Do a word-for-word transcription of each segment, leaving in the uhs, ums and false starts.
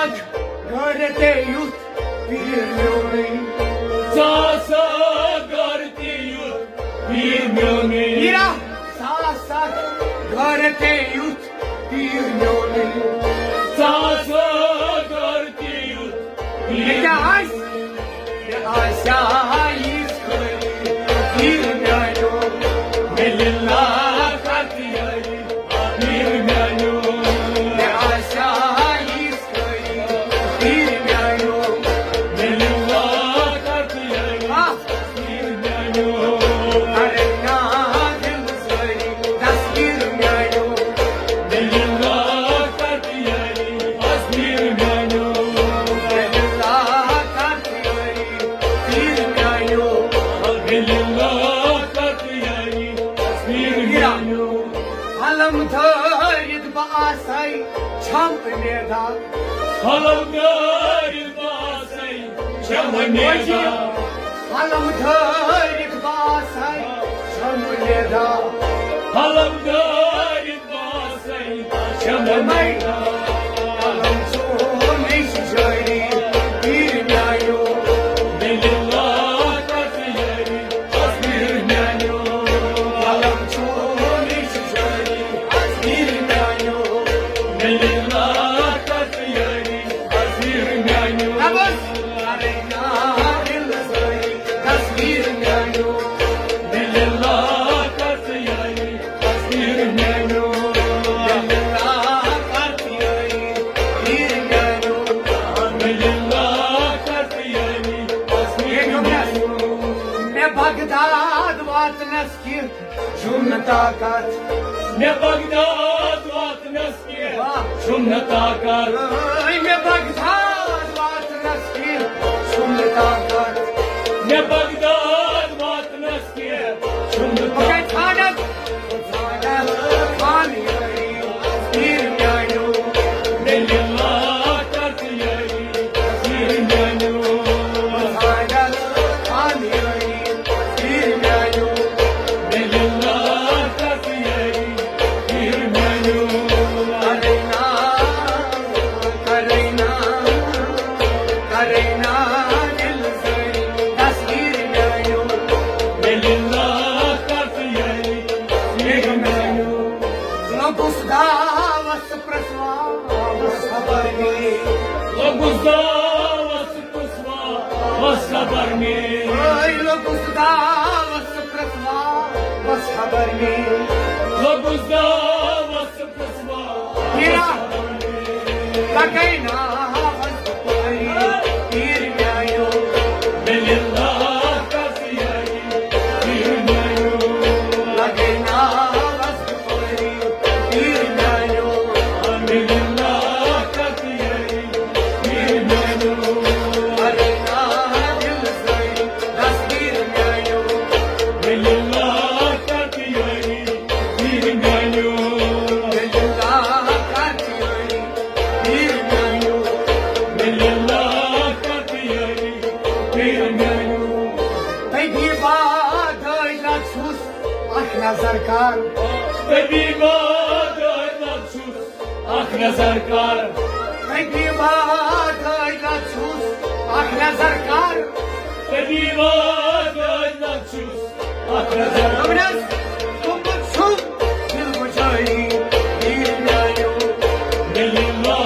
گرٕ تہِ یُتھ پیٖر میونٕے۔ ژٕ آسا گرٕ تہِ یُتھ پیٖر میونٕے۔ میٖرا، ژٕ آسا گرٕ تہِ یُتھ پیٖر میونٕے۔ ژٕ آسا گرٕ تہِ یُتھ پیٖر۔ مےٚ کیٛاہ آسہِ؟ مےٚ آسہِ یِژھ خٲلی پیٖر میانیو۔ مےٚ لِلا کتھ یٲری پیٖر میانیو۔ مےٚ آسہِ یِژھ خٲلی پیٖر میانیو۔ مےٚ لِلا کتھ یٲری۔ آ۔ پیٖر میانیو۔ کرے نا دِل سٲری دستگیٖر میانیو۔ مےٚ لِلا کتھ یٲری پیٖر میانیو۔ مےٚ لِلا کتھ یٲری پیٖر میانیو۔ مےٚ لِلا کتھ یٲری پیٖر میانیو۔ علم دٲرِتھ بہٕ آسے چھم اُمیدا۔ علم دٲرِتھ بہٕ آسے چھم اُمیدا۔ علم دٲرِتھ بہٕ آسے چھم اُمیدا۔ علم دٲرِتھ بہٕ آسے چھم اُمیدا۔ علم چون چھُ جٲری پیٖر میانیو۔ مےٚ لِلا کتھ یٲری پیٖر میانیو۔ علم چون چھُ جٲری پیٖر میانیو۔ مےٚ لِلا کتھ یٲری پیٖر میانیو۔ نبض۔ کرے نا دِل سٲری دستگیٖر میانیو۔ مےٚ لِلا کتھ یٲری پیٖر میانیو۔ مےٚ لِلا کتھ یٲری پیٖر میانیو۔ مےٚ لِلا کتھ یٲری پیٖر میانیو۔ مےٚ بغداد واتنس کینٛہہ چھُم نہٕ طاقت۔ مےٚ بغداد واتنس کینٛہہ واہ۔ چھُم نہٕ طاقت۔ اے، مےٚ بغداد واتنس کینٛہہ چھُم نہٕ طاقت۔ مےٚ بغداد واتنس کینٛہہ چھُم نہٕ بہٕ کَتہِ طاقت۔ ژھانٛڈکھ؟ ژھانٛڈکھ خان یٲری پیٖر میانیو۔ مےٚ لِلا کتھ یٲری پیٖر میانیو۔ ژھانٛڈکھ خان یٲری پیٖر میانیو۔ مےٚ لِلا کتھ یٲری پیٖر میانیو۔ کرے نا، کرے نا، کرے نا دِل سٲری دستگیٖر میانیو۔ مےٚ لِلا کتھ یٲری پیٖر میانیو۔ لوٚگُس داوس پرٛژھواوس خبر مے۔ لوٚگُس داوس پرٛژھواوس خبر مے۔ اے لوٚگُس داوس پرٛژھواوس خبر مے۔ لوٚگُس داوس پرٛژھواوس ہیرا۔ خبر مے۔ لگے نا وس پوری پیٖر میانیو۔ مےٚ لِلا کتھ یٲری پیٖر میانیو۔ لگے نا وس پوری پیٖر میانیو۔ مےٚ لِلا کتھ یٲری پیٖر میانیو۔ کرے نا دِل سٲری دستگیٖر میانیو۔ مےٚ لِلا کتھ یٲری پیٖر میانیو۔ مےٚ لِلا کتھ یٲری پیٖر میانیو۔ مےٚ لِلا کتھ یٲری پیٖر میانیو۔ طبیبا دٲدۍ لد چھُس اکھ نظر کر۔ طبیبا دٲدۍ لد چھُس اکھ نظر کر۔ طبیبا دٲدۍ لد چھُس اکھ نظر کر۔ طبیبا دٲدۍ لد چھُس اکھ نظر۔ دوٚپنس، گوٚمُت چھُم دِل گُجٲری پیٖر میانیو۔ مےٚ لِلا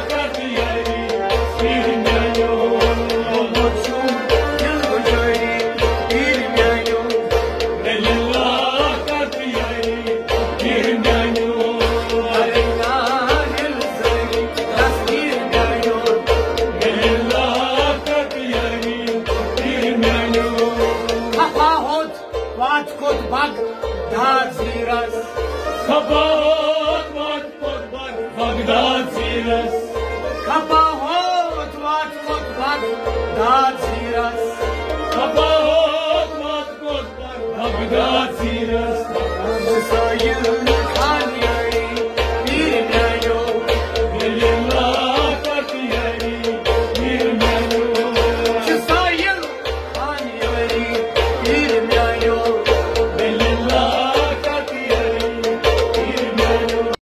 کتھ یٲری پیٖر میانیو۔ گوٚمُت چھُم دِل گُجٲری پیٖر میانیو۔ مےٚ لِلا کتھ یٲری پیٖر میانیو۔ کرے نا دِل سٲری دستگیٖر میانیو۔ مےٚ لِلا کتھ یٲری پیٖر میانیو۔ خفا ہوت وات کوٚت بغداد زیٖرس۔ خفا ہوت وات کوٚت بغداد زیٖرس۔ خفا ہوت وات کوٚت بغداد زیٖرس۔